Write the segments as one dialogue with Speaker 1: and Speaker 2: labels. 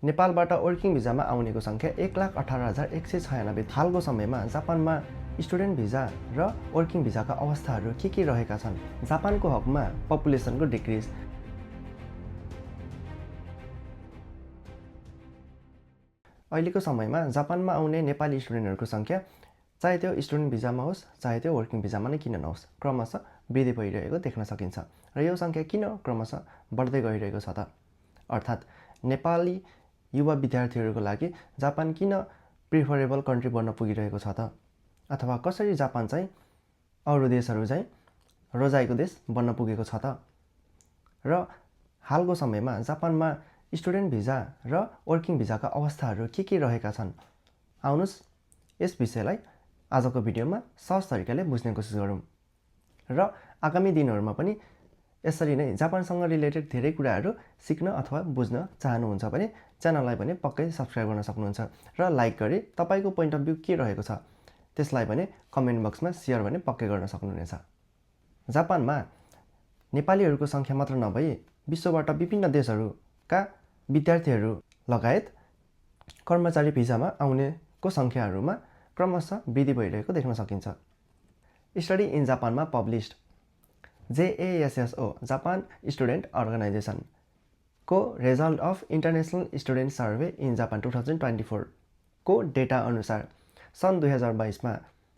Speaker 1: नेपालबाट वर्किङ भिजामा आउनेको सङ्ख्या 1,18,196। हालको समयमा जापानमा स्टुडेन्ट भिजा र वर्किङ भिजाका अवस्थाहरू के रहेका छन्? जापानको हकमा पपुलेसनको डिक्रिज। अहिलेको समयमा जापानमा आउने नेपाली स्टुडेन्टहरूको सङ्ख्या चाहे त्यो स्टुडेन्ट भिजामा होस् चाहे त्यो वर्किङ भिजामा नै किन नहोस् क्रमशः वृद्धि भइरहेको देख्न सकिन्छ। र यो सङ्ख्या किन क्रमशः बढ्दै गइरहेको छ त? अर्थात् नेपाली युवा विद्यार्थीहरूको लागि जापान किन प्रिफरेबल कन्ट्री बन्न पुगिरहेको छ त? अथवा कसरी जापान चाहिँ अरू देशहरू चाहिँ रोजाइको देश बन्न पुगेको छ त? र हालको समयमा जापानमा स्टुडेन्ट भिजा र वर्किङ भिजाका अवस्थाहरू के रहेका छन्? आउनुहोस् यस विषयलाई आजको भिडियोमा सहज तरिकाले बुझ्ने कोसिस गरौँ। र आगामी दिनहरूमा पनि यसरी नै जापानसँग रिलेटेड धेरै कुराहरू सिक्न अथवा बुझ्न चाहनुहुन्छ भने च्यानललाई पनि पक्कै सब्सक्राइब गर्न सक्नुहुन्छ र लाइक गरी तपाईँको पोइन्ट अफ भ्यू के रहेको छ त्यसलाई पनि कमेन्ट बक्समा सेयर भने पक्कै गर्न सक्नुहुनेछ। जापानमा नेपालीहरूको सङ्ख्या मात्र नभई विश्वबाट विभिन्न देशहरूका विद्यार्थीहरू लगायत कर्मचारी भिजामा आउनेको सङ्ख्याहरूमा क्रमशः वृद्धि भइरहेको देख्न सकिन्छ। स्टडी इन जापानमा published JASSO Japan student organisation को result of international student survey in Japan 2024 को डेटा अनुसार सन् 2022मा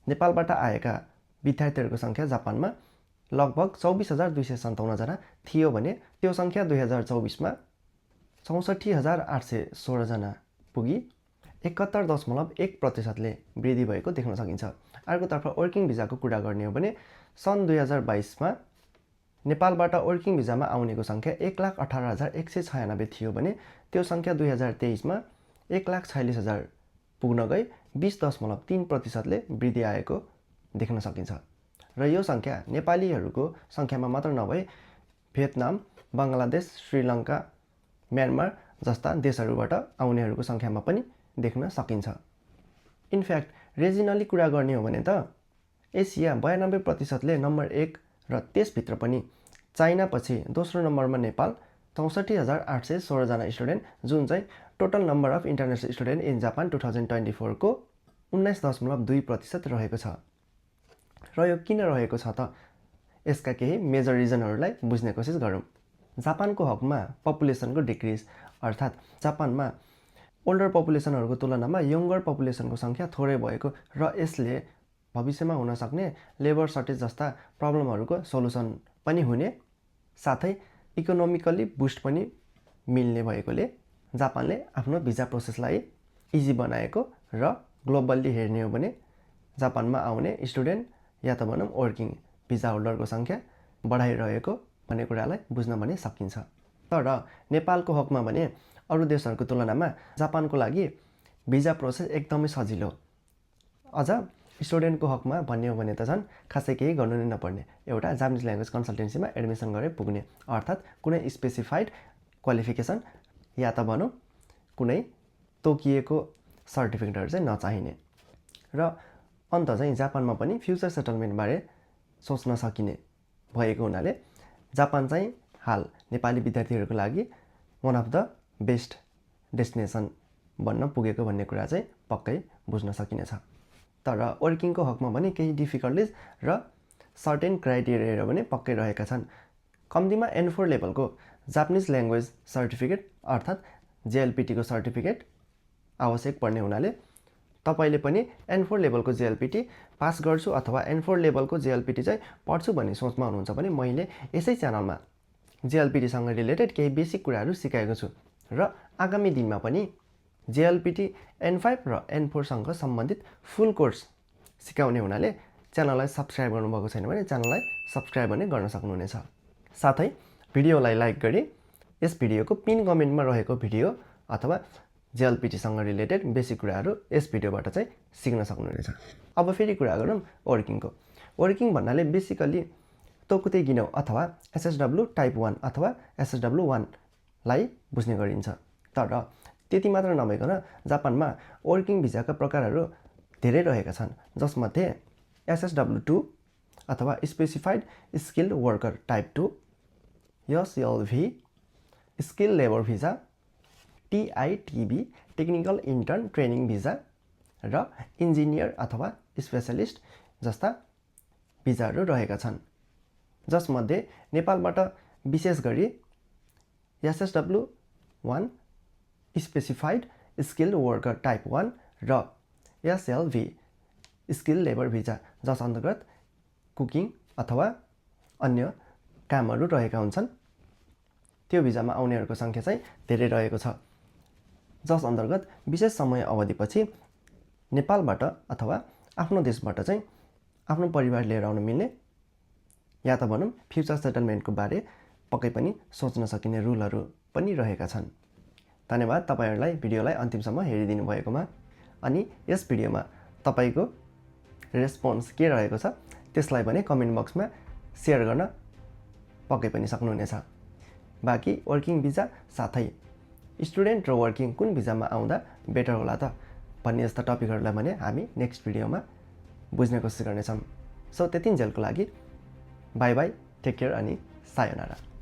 Speaker 1: नेपालबाट आएका विद्यार्थीहरूको सङ्ख्या जापानमा लगभग 24,257 जना थियो भने त्यो सङ्ख्या 2024मा 64,816 जना पुगी 71.1%ले वृद्धि भएको देख्न सकिन्छ। अर्कोतर्फ वर्किङ भिजाको कुरा गर्ने हो भने सन् 2022मा नेपालबाट वर्किङ भिजामा आउनेको सङ्ख्या 1,18,196 थियो भने त्यो सङ्ख्या 2023मा 1,46,000 पुग्न गई 20.3%ले वृद्धि आएको देख्न सकिन्छ। र यो सङ्ख्या नेपालीहरूको सङ्ख्यामा मात्र नभई भियतनाम, बङ्गलादेश, श्रीलङ्का, म्यानमार जस्ता देशहरूबाट आउनेहरूको सङ्ख्यामा पनि देख्न सकिन्छ। इनफ्याक्ट रिजनली कुरा गर्ने हो भने त एसिया 92%ले नम्बर 1 र त्यसभित्र पनि चाइनापछि दोस्रो नम्बरमा नेपाल 64,816 जना स्टुडेन्ट जुन चाहिँ total number of international student in Japan 2024 को 19.2% रहेको छ। र यो किन रहेको छ त? यसका केही मेजर रिजनहरूलाई बुझ्ने कोसिस गरौँ। जापानको हकमा पपुलेसनको डिक्रिज अर्थात् जापानमा ओल्डर पपुलेसनहरूको तुलनामा यङ्गर पपुलेसनको सङ्ख्या थोरै भएको र यसले भविष्यमा हुन सक्ने लेबर सर्टेज जस्ता प्रब्लमहरूको सोलुसन पनि हुने साथै इकोनोमिकली बुस्ट पनि मिल्ने भएकोले जापानले आफ्नो भिजा प्रोसेसलाई इजी बनाएको र ग्लोबल्ली हेर्ने हो भने जापानमा आउने स्टुडेन्ट या त भनौँ वर्किङ भिजा होल्डरको सङ्ख्या बढाइरहेको भन्ने कुरालाई बुझ्न पनि सकिन्छ। तर नेपालको हकमा भने अरू देशहरूको तुलनामा जापानको लागि भिजा प्रोसेस एकदमै सजिलो। अझ स्टुडेन्टको हकमा भन्ने हो भने त झन् खासै केही गर्नु नै नपर्ने, एउटा जापानिज ल्याङ्ग्वेज कन्सल्टेन्सीमा एडमिसन गरेर पुग्ने, अर्थात् कुनै स्पेसिफाइड क्वालिफिकेसन या त भनौँ कुनै तोकिएको सर्टिफिकेटहरू चाहिँ नचाहिने। र अन्त चाहिँ जापानमा पनि फ्युचर सेटलमेन्टबारे सोच्न सकिने भएको हुनाले जापान चाहिँ हाल नेपाली विद्यार्थीहरूको लागि one of the best destination बन्न पुगेको भन्ने कुरा चाहिँ पक्कै बुझ्न सकिनेछ। तर वर्किङको हकमा भने केही डिफिकल्टिज र सर्टेन क्राइटेरियाहरू पनि पक्कै रहेका छन्। कम्तीमा N4 लेभलको जापानिज ल्याङ्ग्वेज सर्टिफिकेट अर्थात् JLPT को सर्टिफिकेट आवश्यक पर्ने हुनाले तपाईँले पनि N4 लेभलको JLPT पास गर्छु अथवा N4 लेभलको JLPT चाहिँ पढ्छु भन्ने सोचमा हुनुहुन्छ भने मैले यसै च्यानलमा JLPTसँग रिलेटेड केही बेसिक कुराहरू सिकाएको छु र आगामी दिनमा पनि JLPT N5 र N4सँग सम्बन्धित फुल कोर्स सिकाउने हुनाले च्यानललाई सब्सक्राइब गर्नुभएको छैन भने च्यानललाई सब्सक्राइब पनि गर्न सक्नुहुनेछ। साथै भिडियोलाई लाइक गरी यस भिडियोको पिन कमेन्टमा रहेको भिडियो अथवा JLPTसँग रिलेटेड बेसिक कुराहरू यस भिडियोबाट चाहिँ सिक्न सक्नुहुनेछ। अब फेरि कुरा गरौँ वर्किङको। वर्किङ भन्नाले बेसिकली तोकुते गिनो अथवा SSW टाइप 1 अथवा SSW 1 लाई बुझ्ने गरिन्छ। तर त्यति मात्र नभइकन जापानमा वर्किङ भिजाका प्रकारहरू धेरै रहेका छन्, जसमध्ये SSW 2 अथवा specified skilled worker type 2, SLV skill labour visa, TITB technical intern training visa र इन्जिनियर अथवा स्पेसलिस्ट जस्ता भिजाहरू रहेका छन्, जसमध्ये नेपालबाट विशेष गरी SSW1 specified skilled worker type 1 र SLV स्किल लेबर भिजा, जस अन्तर्गत कुकिङ अथवा अन्य कामहरू रहेका हुन्छन्, त्यो भिजामा आउनेहरूको सङ्ख्या चाहिँ धेरै रहेको छ, जस अन्तर्गत विशेष समय अवधिपछि नेपालबाट अथवा आफ्नो देशबाट चाहिँ आफ्नो परिवार लिएर आउन मिल्ने या त भनौँ फ्युचर सेटलमेन्टको बारे पक्कै पनि सोच्न सकिने रुलहरू पनि रहेका छन्। धन्यवाद तपाईँहरूलाई भिडियोलाई अन्तिमसम्म हेरिदिनु भएकोमा। अनि यस भिडियोमा तपाईँको रेस्पोन्स के रहेको छ त्यसलाई भने कमेन्ट बक्समा सेयर गर्न पक्कै पनि सक्नुहुनेछ। बाँकी वर्किङ भिजा साथै स्टुडेन्ट र वर्किङ कुन भिजामा आउँदा बेटर होला त भन्ने जस्ता टपिकहरूलाई भने हामी नेक्स्ट भिडियोमा बुझ्ने कोसिस गर्नेछौँ। सो त्यतिन्जेलको लागि बाई बाई, टेक केयर अनि सायोनारा।